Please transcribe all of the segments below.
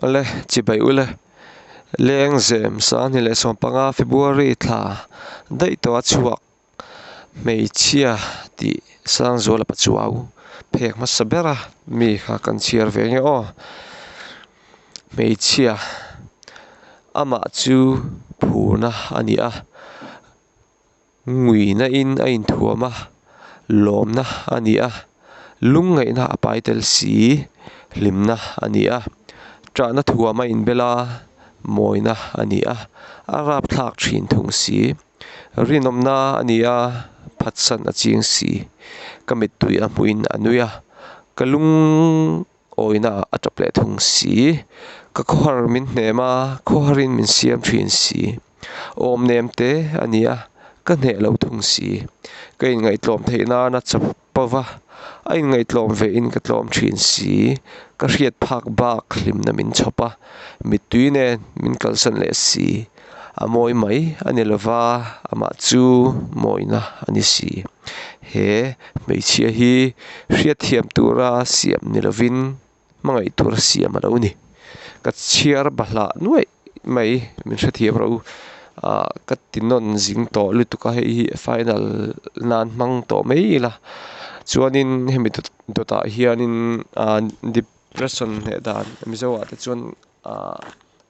Awle, chibai ule. Lengzem 2015 February thla daih tawh a chhuak hmeichhia tih Sangzuala Pachuau phek hmasa ber a mi kha kan chhiar ve nge aw. Hmeichhia amah chu phurna a ni a. Nguina in a inthuam a, lawmna a ni a, lungngaihna a pai tel si, hlimna a ni a, ṭahna thuam a inbel a, mawina a ni a, a rapthlak ṭhin thung si, rinawmna a ni a, phatsan a ching si, ka mittui a hmuhin a nui a, ka lung awina ah a tap leh thung si. Ka khawhar min hnem a, khawharin min siam thin si. Awm nem te a ni a, ka hneh lo thung si. Ka inngaihtlawm theih nana chap pova, a inngaihtlawm ve in ka tlawm thin si. Ka hriat phak bak hlimna min chhawp a, mittui nen min kalsan leh si. A mawi mai a ni lova, amah chu mawina a ni si. He hmeichhia hi hriatthiam tura siam ni lovin hmangaih tura siam a lo ni. Ka chhiar bahlah nuaih mai min hrethiam rawh u. Ah ka ti nawn zing tawh lutuk a hei hi final nan hmang tawh mai ila. Chuanin hemi dawtah hianin ah depression hneh dan Mizo ah te chuan ah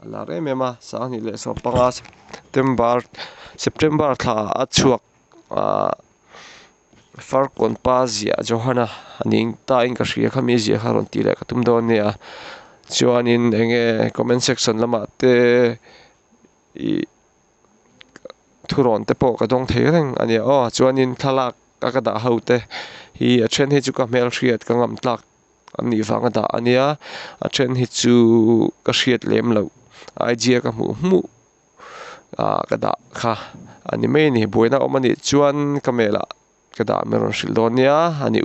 a lar em em a 2015 September September thla a chhuak ah Farkawn pa ziah Johana a ning ta in ka hria kha mi ziah kha rawn tih leh ka tum dawn nia chuanin eng nge comment section lamah te ih thurawn te pawh ka dawng thei reng a nia aw chuanin thlalak a ka dah ho te hi a then hi chu ka hmelhriat ka ngam tlak an nih vang a dah a nia a then hi chu ka hriat lem loh IG a ka hmuh hmuh ah ka dah kha a ni mai a ni buaina awm a nih chuan ka mail ah ka dah min rawn hrilh dawn nia a ni.